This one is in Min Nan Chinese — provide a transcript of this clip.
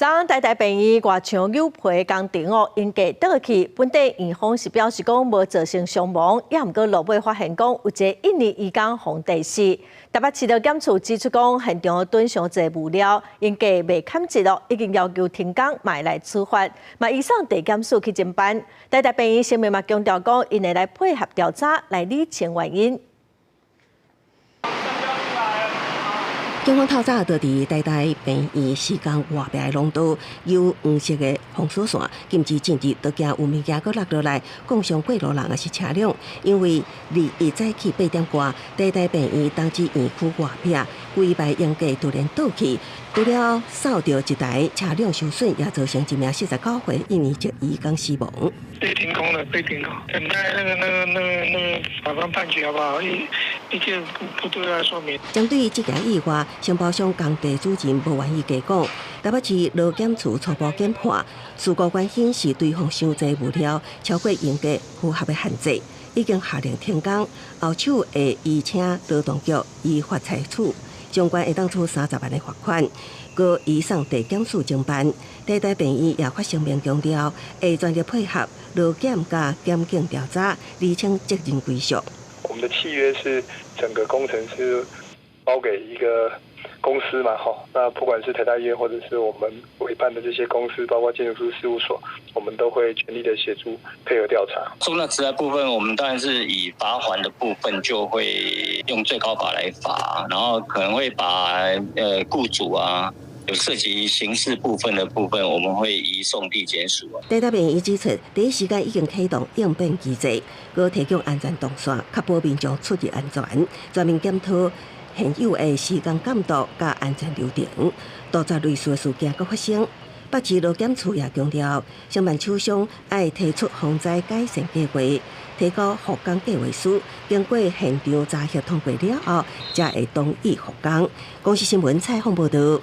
昨昏台大病院外牆扭皮工程哦，鷹架倒去，本底院方是表示講無造成傷亡，也毋過落尾發現講有一个印尼移工予硩死。台北市勞檢處指出講，現場囤傷濟物料，鷹架袂堪折咯，已經要求停工，嘛來處罰，嘛移送地檢署去偵辦。台大病院聲明嘛強調講，𪜶會來配合調查來理清原因。警方透早就佇台大病院施工外壁的廊道有黃色的封鎖線，禁止進入，都驚有物件閣落落來，摃傷過路人抑是車輛。因為21早起8點外，台大病院東子院區外壁規排鷹架突然倒去，除了掃著一台車輛受損，也造成一名49歲印尼籍移工死亡。被停工了，被停工，等待那個法官判決好不好？一切不對外說明。針對這件意外，承包商工地主任無願意加講。台北市勞檢處初步研判，事故原因是堆放傷濟物料，超過鷹架符合的限制，已經下令停工。後手會移請勞動局依法採取，相關會當處30萬的罰款，閣移送地檢署偵辦。台大病院也發聲明強調，會全力配合勞檢佮檢警調查，釐清責任歸屬。我們的契約是整個工程是包給一個公司嘛，吼，那不管是台大醫院或者是我們委辦的這些公司，包括建築師事務所，我們都會全力的協助配合調查。重大職災部分，我們當然是以罰鍰的部分就會用最高法來罰，然後可能會把僱主啊有涉及刑事部分的部分，我們會移送地檢署啊。台大病院指出，第一時間已經啟動應變機制，閣提供安全動線，確保民眾出入安全，全面檢討現有的施工監督佮安全流程，杜絕類似的事件閣發生。北市勞檢處也強調，承辦廠商愛提出防災改善計劃，提交復工計劃書，經過現場查核通過了後，才會同意復工。公視新聞採訪報導。